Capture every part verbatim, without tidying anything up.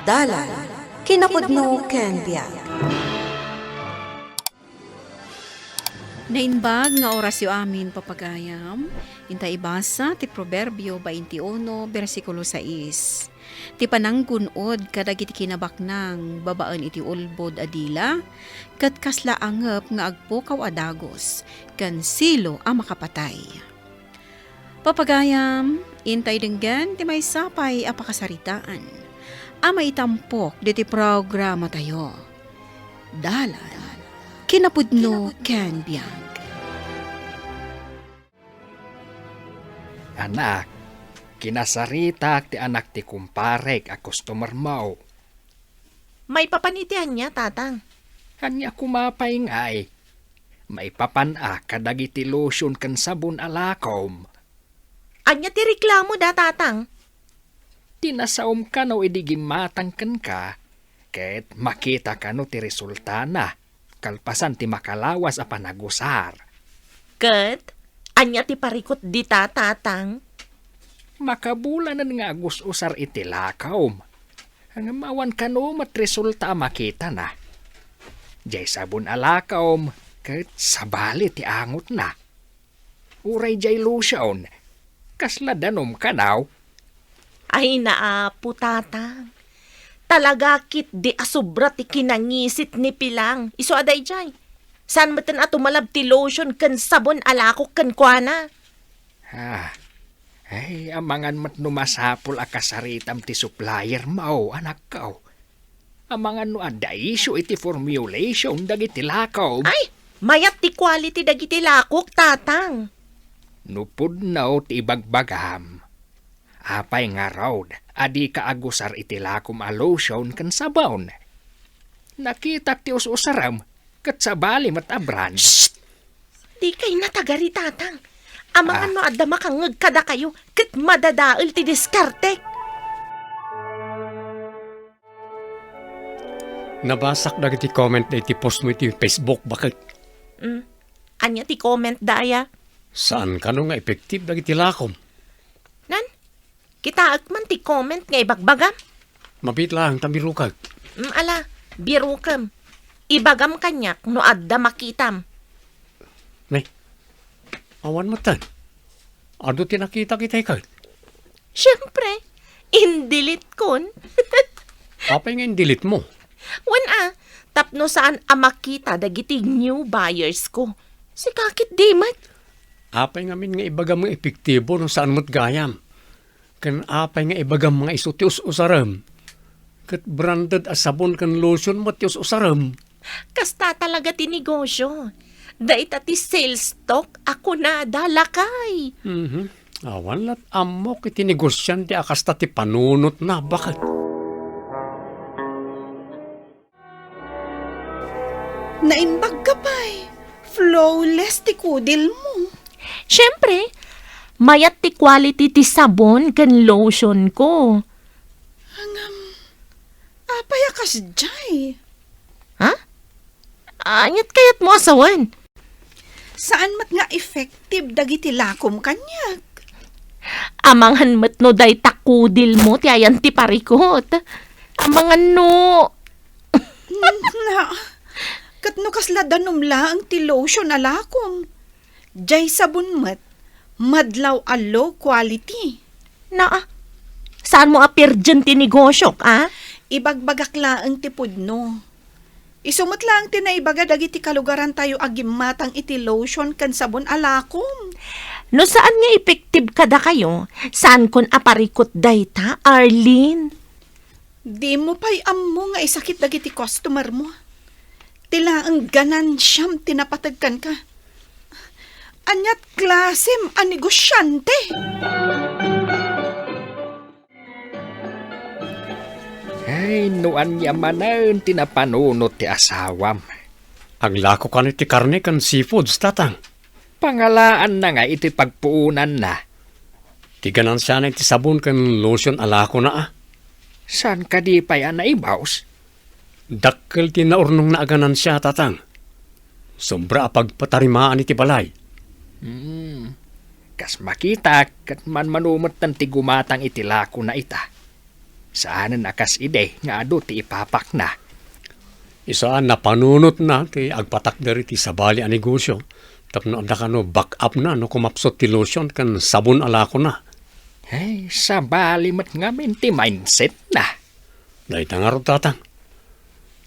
Dalan, kinapudno ken biag. Naimbag nga orasyo amin, papagayam. Inta ibasa ti Proverbio twenty-one, bersikulo sais. Ti pananggun-od kadagiti kinabaknang babaen iti ulbod a dila, ket kasla angep nga agpukaw a dagus, ken silo a makapatay. Papagayam, intay denggen ti maysa pay a pakasaritaan a maitampok ditoy programatayo. Dalan, kinapudno ken biag. Anak, kinasaritak ti anak ti kumparek a customer-mo. Maipapan iti ania, Tatang? Ania koma pay ngay? Maipapan-ak kadagiti lotion ken sabon a lakom. Ania ti reklamo da, Tatang? Ti nasaom kano idi gimmatang kenka, ket makita kano ti resultana, kalpasan ti makalawas a panagusar. Ket ania ti parikut dita, Tatang? Makabulanen nga agus-usar iti lakom. Ngem awan kano met resulta a makitana. Diay sabon a lakom, ket sabali ti angotna. Uray diay lotion, kasla danom kano? Ay, naapo, Tatang. Talaga ketdi a sobra ti kinangisit ni Pilang. Isu a daydiay. Saan metten a tumalab ti lotion ken sabon a lakok kenkuana? Ah, ay, amangan met no masapul a kasaritam ti supplier-mo, anakko. Amangan no adda issue iti formulation dagiti lakom. Ay, mayat ti quality dagiti lakok, Tatang. No pudno ti ibagbagam, apay ngarud a dika agusar iti lakom a lotion ken sabon? Nakitak ti us-usarem ket sabali met a brand. Shh! Dikay natagari, Tatang. Amangan Ah. no adda makangngeg kadakayo ket madadael ti diskartek. Nabasak dagiti comment dagiti post mo iti Facebook, baket. Mm. Ania ti comment da aya? Saan kano nga effective dagiti lakom? Nan? Kitaek man ti comment nga ibagbagam. Mabit laeng ta birukek. Mm, ala, birukem. Ibagam kaniak no adda makitam. Ne, awan metten. Adu ti nakita kitay ket? Siempre, in-delete kon. Apay nga in-delete mo? Wen a, tapno saan a makita dagiti new buyers ko. Sika ketdi met. Apay ngamin nga ibagam nga epektibo no saan met gayam? Ken apay nga ibagam nga isu ti us-usarem? Ket branded a sabon ken lotion met ti us-usarem. Kasta talaga ti negosyo. Dayta ti sales talk a kunada, lakay. Mhm. Awan lat ammok iti negosiante a kasta ti panunotna, baket. Naimbag ka pay. Flawless ti kudil mo. Siempre, mayat ti quality ti sabon ken lotion ko. Ngem, apay a kasdiay? Ha? Aniat kayat mo a sawen? Saan met nga effective dagiti lakom kaniak? Amangan met no dayta kudil mo ti ayan ti parikut. Amangan no Na, ket no kasla danom laeng ti lotion a lakom, diay sabon met, madlaw a low quality. Naa, saan mo a pirgen ti negosyok, a? Ibagbagak laeng ti pudno. Isu met laeng ti naibaga dagiti kalugarantayo a gimmatang iti lotion ken sabon a lakom. No saan nga epektibo kadakayo, saankon a parikut dayta, Arlene. Dimo pay ammo nga isakit dagiti customer mo. Ti laeng ganansiam ti napateg kenka. Aniat klasem a negosyante? Ay, no ania manen ti napanunot ti asawam. Aglako kano iti karne ken seafoods, Tatang. Pangalaanna nga iti pagpuonanna. Ti ganansiana iti sabon ken lotion a lakona, a. Saan kadi pay a naibaus? Dakkel ti naurnongna a ganansia, Tatang. Sobra a pagpatarimaan iti balay. Hmm. Kas makitak, ket manmano metten ti gumatang iti lakona ita. Saanen a kas idi nga adu ti ipapakna. Isu a napanunotna ti agpatakder iti sabali a negosio tapno adda kano back-up na no kumapsut ti lotion ken sabon a lakona. Ay, sabali met ngamin ti mindset na. Dayta ngarud, Tatang.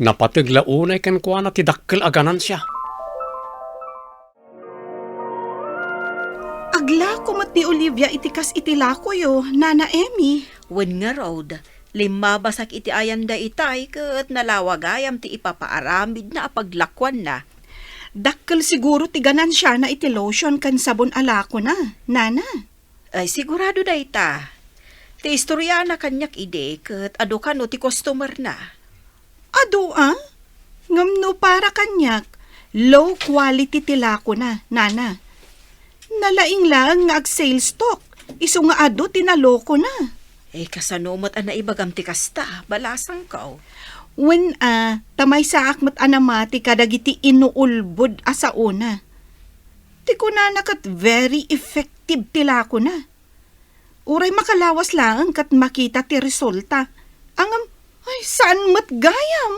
Napateg la unay kenkuana ti dakkel a ganansia. Aglako met ni Olivia iti kas iti lakoyo, Nana Emmy. Wen ngarud, limmabasak iti ayanda itay ket nalawa gayam ti ipapaaramidna a paglakuanna. Dakkel siguro ti ganansiana iti lotion ken sabon a lakona, Nana. Ay, sigurado dayta. Ti istoriana kaniak idi ket adu kano ti customerna. Adu a? Ngem no para kaniak, low quality ti lakona, Nana. Nalaing laeng nga ag-sales talk, isu nga adu ti nalokona. Eh, kasano met a naibagam ti kasta, balasangko? Wen a, ta maysaak met a namati kadagiti inuulbod a saona. Ti kunana ket very effective ti lakona. Uray makalawas laeng ket makita ti resulta. Ngem, ay, saan met gayam?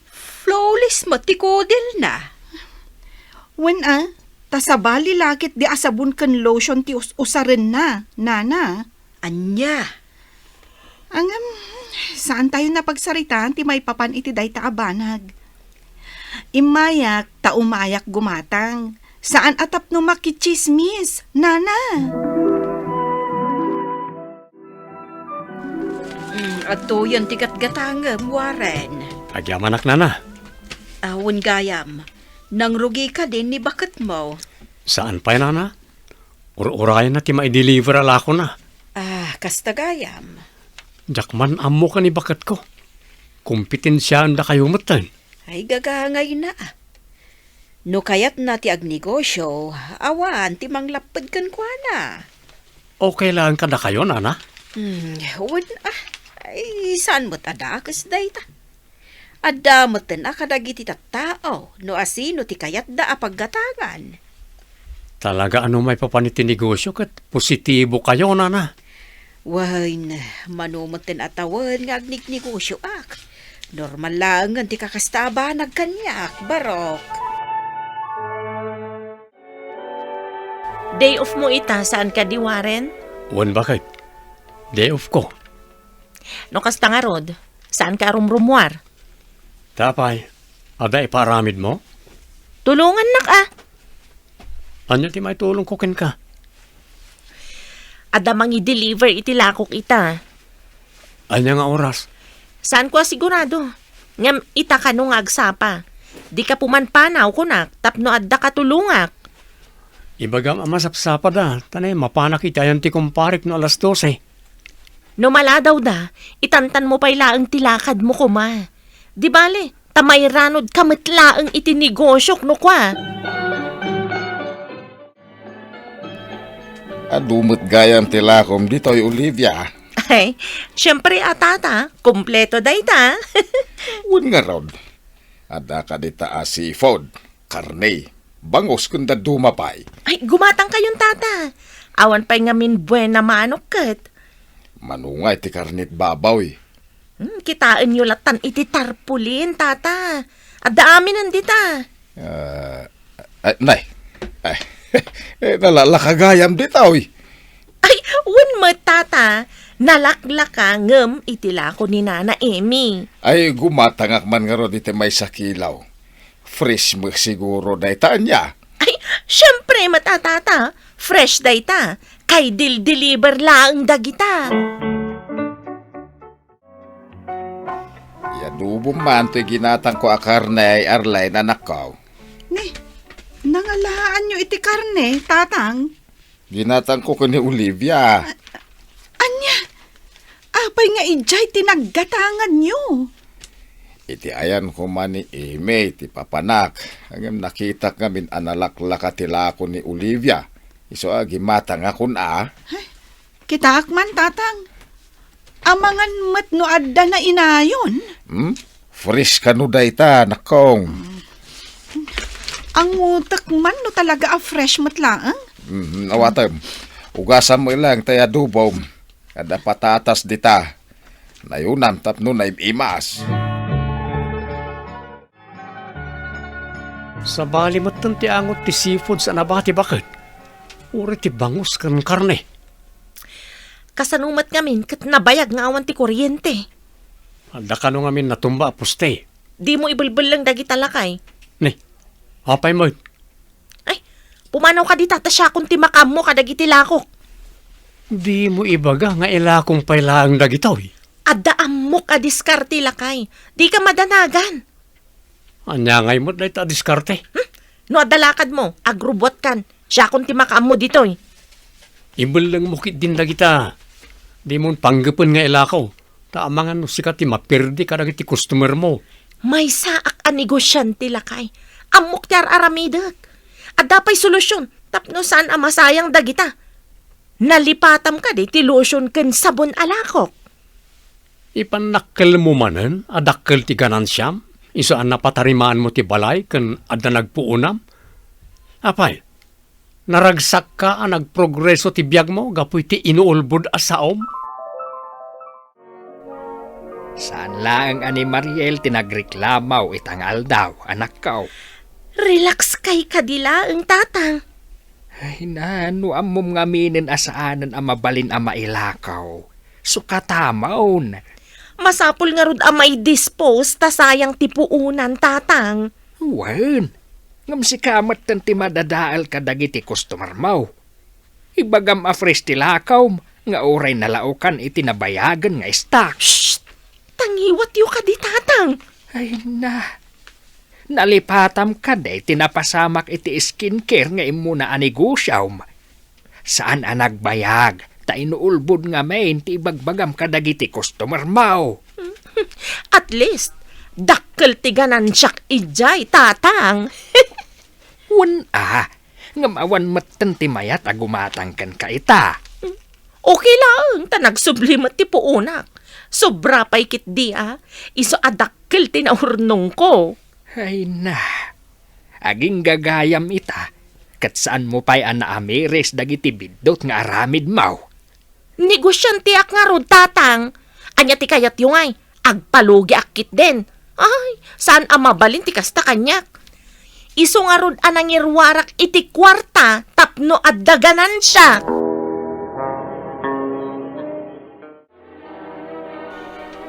Flawless met ti kudelna. Wen a, ta sabali la ketdi a sabon ken lotion ti us-usarenna, Nana. Ania? Ngem, saan tayo napagsaritaan ti maipapan iti dayta a banag. Immayak ta umayak gumatang. Saan a tapno makitsismis, Nana. Mm, adtoyen ti gatgatangem, Warren. Agyamanak, Nana. Awan gayam. Nangrugi ka din ni baketmo. Saan pay, Nana? Ur-urayenna ti maideliver a lakona. Ah, kasta gayam. Diak man ammo ken ni baketko. Kompetensiaendakayo metten. Ay, gagangayna. No kayatna ti agnegosio, awan ti manglapped kenkuana. Okay laeng kadakayo, Nana? Hmm, wen, ah, ay, saan met a dakes dayta? Adda metten a kadagiti tattao no asino ti kayatda a paggatangan. Talaga a no maipapan iti negosio ket positibo kayo, Nana. Wen, mano metten a tawen nga agnegnegosioak. Normal laengen ti kakasta a banag kaniak, Barok. Day off mo ita, saan kadi, Warren? Wen, baket. Day off ko. No kasta ngarud, saan ka a rumrumuar? Apay, adda ipaaramidmo? Tulongannak a. Ania ti maitulongko kenka? Adda mangi-deliver iti lakok ita. Ania nga oras? Saanko a sigurado. Ngem ita kano nga agsapa. Dika pumanpanaw, kunak, tapno adda katulongak. Ibagam a masapsapad a, ta ne, mapanak iti ayan ti kumparek no alas dose. No maladawda, itantanmo pay laeng ti lakadmo koma. Di bale, ta mairanodka met laeng iti negosiok no kua. Adu met gayam ti lakom ditoy, Olivia. Ay, siempre a, tata, kompleto dayta. Wen ngarud, adda ka dita a seafood, karne, bangus ken dadduma pay. Ay, gumatangkayon, tata. Awan pay ngamin buena manok ket. Mano ngay ti karne ti baboy? Hmm, kitaenyo latan iti tarpaulin, tata. Adda aminen dita. Ah, ay, nay. Ay, eh, nalalaka gayam dita, oy. Ay, wen met, tata. Nalaklaka ngem iti lako ni Nana Emmy. Ay, gumatangak man ngarud iti maysa kilo. Fresh met siguro dayta, ania? Ay, siempre met a, tata. Fresh dayta. Kay dil-deliver laeng dagita. Iadubom man toy ginatangko a karne, Arlene, anakko. Ne, nangalaanyo iti karne, tatang? Ginatangko ken ni Olivia. Ania? Apay nga idiay ti naggatanganyo? Iti ayan koma ni Amy ti papanak, ngem nakitak ngamin a nalaklaka ti lako ni Olivia. Isu a gimatangakon a. Ay, kitaak man, tatang. Amangan met no adda nainayon. Hmm? Fresh kano dayta, nakong. Angutek man no talaga a fresh met laeng. Mhm, awatem. Ugasam met laeng tay adubom. Adda patatas dita. Nayunam tapno naim-imas. Sabali metten ti angot ti seafoods a nabati baket. Uray ti bangus ken karne. Kasano met ngamin ket nabayag nga awan ti kuryente? Adda kano ngamin natumba a poste. Dimo ibelbelleng dagita lakay. Ni, apay met? Ay, pumanaw ka dita ta siakon ti makaammo kadagiti lakok. Dimo ibaga nga ilakong pay laeng dagitoy. Adda ammok a diskarte lakay. Dika madanagan. Ania ngay met dayta a diskarte? Hmm? No adda lakadmo, agrubbuatkan. Siakon ti makaammo ditoy. Ibellengmo ketdin dagita. Dimon panggepen nga ilako. Ta amangan no sika ti maperdi kadagiti customermo. Maysaak a negosiante lakay. Ammok ti ar-aramidek. Adda pay solusion tapno saan a masayang dagita. Nalipatam kadi ti lotion ken sabon a lakok. Ipannakkelmo manen a dakkel ti ganansiam, isu a napatarimaanmo ti balay ken adda nagpuonam? Apay, naragsakka a nagprogreso ti biagmo gapu iti inuulbod a saom? Saan laeng a ni Mariel ti nagreklamo ita nga aldaw, anakko. Relax kay kadi laeng, Tatang. Ay na, no ammom ngaminen a saanen a mabalin a mailakaw, sukatamon. Masapul ngarud a maidispose ta sayang ti puonan, Tatang. Wen, ngem sika metten ti madadael kadagiti customermo. Ibagam a fresh ti lakawm nga uray nalaokan iti nabayagen nga stock. Shh! Tangiwatyo kadi, Tatang. Ay na, nalipatam kadi ti napasamak iti skincare nga immuna a negosiom. Saan a nagbayag, ta inuulbod ngamin ti ibagbagam kadagiti customermo. At least, dakkel ti ganansiak idiay, Tatang. Wen a, ngem awan metten ti mayat a gumatang kenka ita. Okay laeng, ta nagsubli met ti puonak. Sobra pay ketdi a, isu a dakkel ti naurnongko. Ay na, aginggagayam ita, ket saanmo pay a naamiris dagiti biddut nga aramidmo. Negosianteak ngarud, Tatang. Ania ti kayatyo ngay? Agpalugiak ketdin. Ay, saan a mabalin ti kasta kaniak. Isu ngarud a nangiruarak iti kuarta tapno adda ganansia.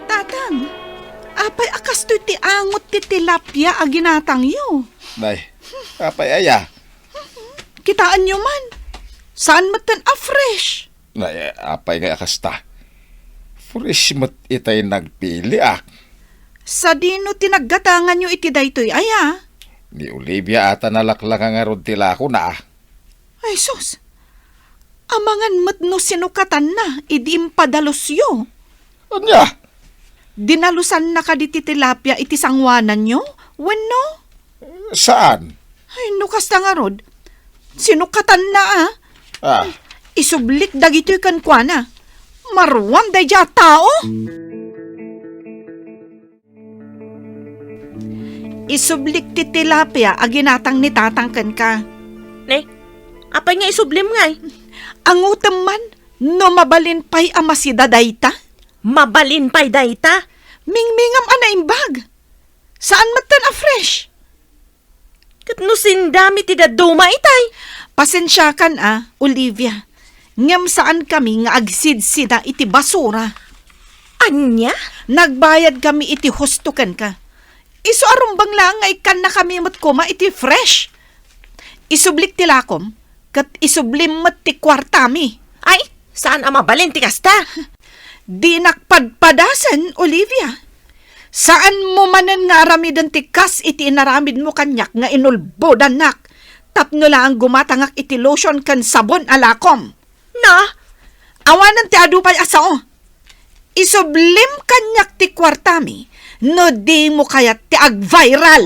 Tatang, apay a kastoy ti angot ti tilapia a ginatangyo? Nay, apay aya? Kitaenyo man, saan metten a fresh. Nay, apay ngay a kasta? Fresh met itay nagpiliak. Sadino ti naggatanganyo iti daytoy aya? Ni Olivia a ta nalaklaka ngarud ti lakona. Ay sus! Amangan met no sinukatanna idi impadalusyo. Ania? Dinalusanna kadi ti tilapia iti sangoananyo? Wenno? Saan? Ay, no kasta ngarud, sinukatanna a. Ah. Isublik dagitoy kenkuana. Maruam daydiay a tao. Isublik ti tilapia a ginatang ni Tatang kenka. Ne, apay nga isublim ngay? Angotem man no mabalin pay a masida dayta? Mabalin pay dayta? Mingmingam a naimbag. Saan metten a fresh. Ket no sindami ti dadduma itay? Pasensiakan a, Olivia. Ngem saankami nga agsidsida iti basura. Ania? Nagbayadkami iti husto kenka. Isu a rumbeng laeng nga ikkannakami met koma iti fresh. Isublik ti lakom, ket isublim met ti kuartami. Ay, saan a mabalin ti kasta. Dinak padpadasen, Olivia. Saanmo manen nga aramiden ti kas iti inaramidmo kaniak nga inulbodannak tapno laeng gumatangak iti lotion ken sabon a lakom. Na, awanen ti adu pay a sao. Isublim kaniak ti kuartami no dimo kayat ti agviral.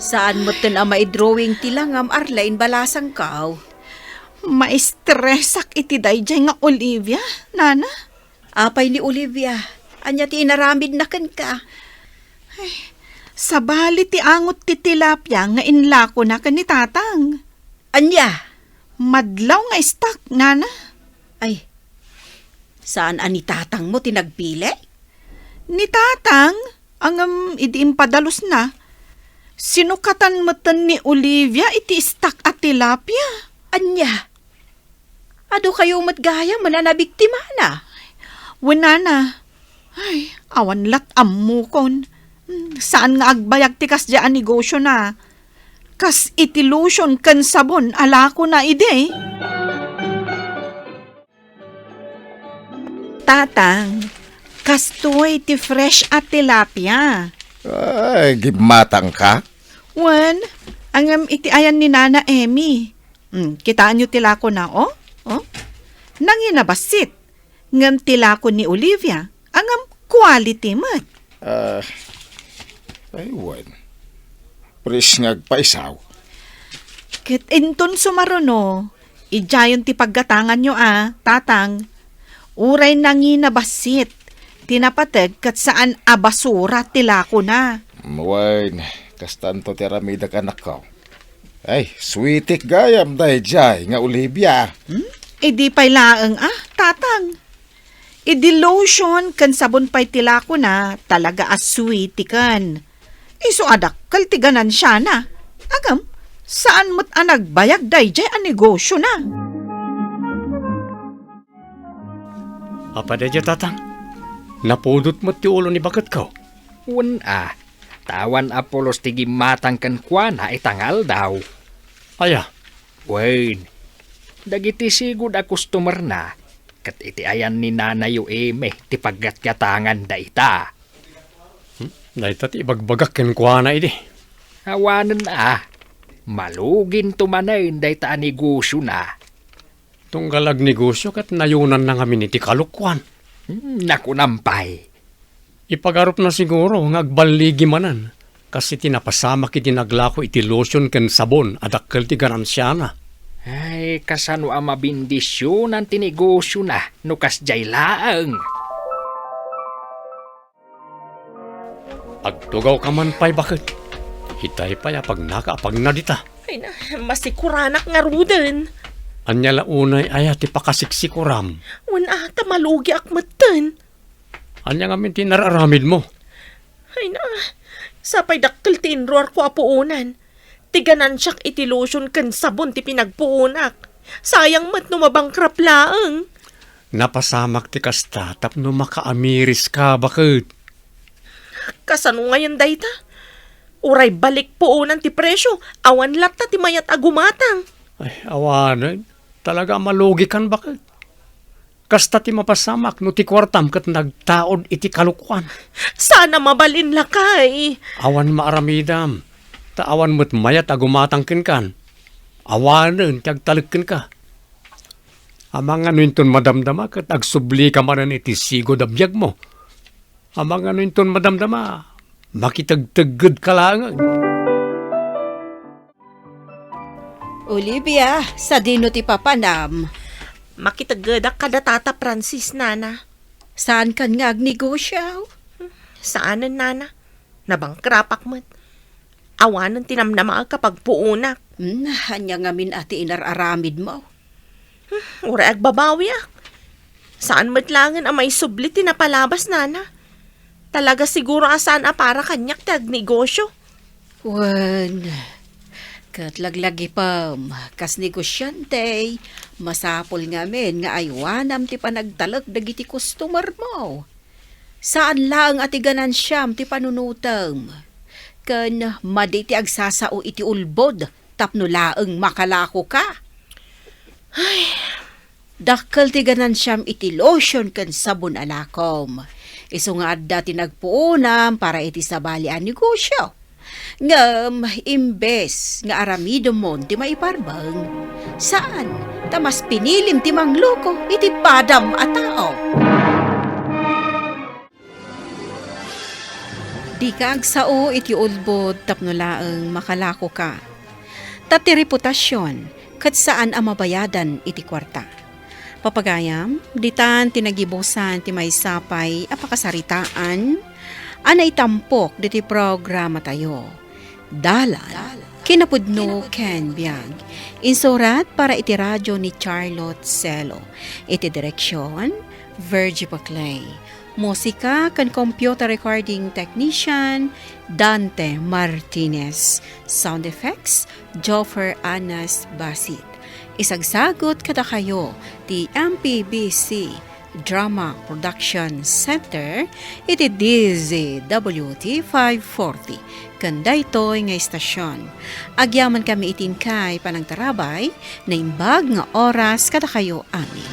Saan metten a maidrawing ti langam, Arlene, balasangko. Maistresak iti daydiay nga Olivia, nana. Apay ni Olivia, ania ti inaramidna kenka? Ay, sabali ti angot ti tilapia nga inlakona ken ni Tatang. Ania? Madlaw nga istak, nana. Ay, saan a ni tatangmo ti nagpili? Ni tatang, ngem idi impadalusna, sinukatan metten ni Olivia iti istak a tilapia. Ania? Adu kayo met gayam a nabiktimana? Wen, nana. Ay, awan lat ammokon. Hmm, saan nga agbayag ti kasdiay a negosiona. Kas iti lotion ken sabon a lakona idi. Tatang, kastoy ti fresh a tilapia. Ay, gimmatangka? Wen, ngem iti ayan ni Nana Emmy. Hmm, kitaenyo ti lakona, oh? Oh? Nanginabassit. Ngem ti lako ni Olivia, ngem quality met. Ah, ay, wen. Fresh nga agpaisaw. Ket inton sumaruno, idiayon ti paggatanganyo a, tatang. Uray nanginabassit ti napateg ket saan a basura ti lakona. Wen, kastanto ti aramidek, anakko. Ay, sweetik gayam daydiay nga Olivia. Hmm? Idi pay laeng a, tatang. Idi lotion ken sabon pay ti lakona, talaga a sweetiken. Isu a dakkel ti ganansiana. Ngem, saan met a nagbayag daydiay a negosiona. Apay daydiay, tatang? Napudot met ti ulo ni baketko. Wen a, ta awan a pulos ti gimmatang kenkuana ita nga aldaw. Aya? Wen, dagiti sigud a customerna, ket iti ayan ni Nanayo Eme ti paggatgatanganda ita. Hmm? Dayta ti ibagbagak kenkuana idi. Awanen a, maluginto manen dayta a negosiona. Tunggal agnegosio ket nayonanna ngamin iti kalokuan. Hmm, nakunam pay. Ipagarupna siguro nga agballigi manen, kas iti napasamak iti naglako iti lotion ken sabon a dakkel ti ganansiana. Ay, kasano a mabendisionan ti negosiona no kasdiay laeng? Agtugawka man pay, baket. Itay pay a pagnaka a pagna dita. Ay na, masikuranak ngaruden. Ania la unay aya ti pakasiksikuram? Wen a, ta malugiak metten. Ania ngamin ti inar-aramidmo? Ay na, sapay dakkel ti inruarko a puonan. Ti ganansiak iti lotion ken sabon ti pinagpuonak. Sayang met no mabankrupt laeng. Napasamak ti kasta tapno makaamiriska, baket. Kasano ngayen dayta? Uray balik puonan ti presio, awan latta ti mayat a gumatang. Ay, awanen. Talaga a malugikan, baket. Kasta ti mapasamak no ti kuartam ket nagtaud iti kalokuan. Saan a mabalin, lakay. Awan maaramidam. Ta awan met mayat a gumatang kenkan. Awanen ti agtalek kenka. Amangan no inton madamdama ket agsublika manen iti sigud a biagmo. Amangan no inton madamdama, makitegteggedka laengen. Olivia, sadino ti papanam? Makiteggedak kada Tata Francis, Nana. Saankan nga agnegosio? Saanen, Nana. Nabangkrapak met. Awanen ti namnamaek a pagpuonak. Hmm, ania ngamin a ti inar-aramidmo? Hmm, uray agbabawiak. Saan met laengen a maisubli ti napalabas, Nana. Talaga siguro a saan a para kaniak ti agnegosio. Wen, ket laglagipem, kas negosiante, masapul ngamin nga aywanam ti panagtalek dagiti customermo. Saan laeng a ti ganansiam ti panunotem, ken madi ti agsasao iti ulbod tapno laeng makalakoka. Ay, dakkel ti ganansiam iti lotion ken sabon a lakom. Isu nga adda ti nagpuonam para iti sabali a negosio. Ngem imbes nga aramidemon ti maiparbeng, saan, ta mas pinilim ti mangloko iti padam a tao. Dika agsao iti ulbod tapno laeng makalakoka. Ta ti reputasion ket saan a mabayadan iti kuarta. Papagayam, ditan ti nagibusan ti maysa pay a pakasaritaan a naitampok ditoy programatayo. Dalan Kinapudno ken biag. Insurat para iti radyo ni Charlotte Celo. Iti direksyon, Virgie Paclay. Musika ken computer recording technician, Dante Martinez. Sound effects, Joffer Anas Basit. Isagsagut kadakayo ti M P B C Drama Production Center iti D Z W T five forty ken daytoy nga istasyon. Agyamankami iti inkay panangtarabay, naimbag nga oras kadakayo amin.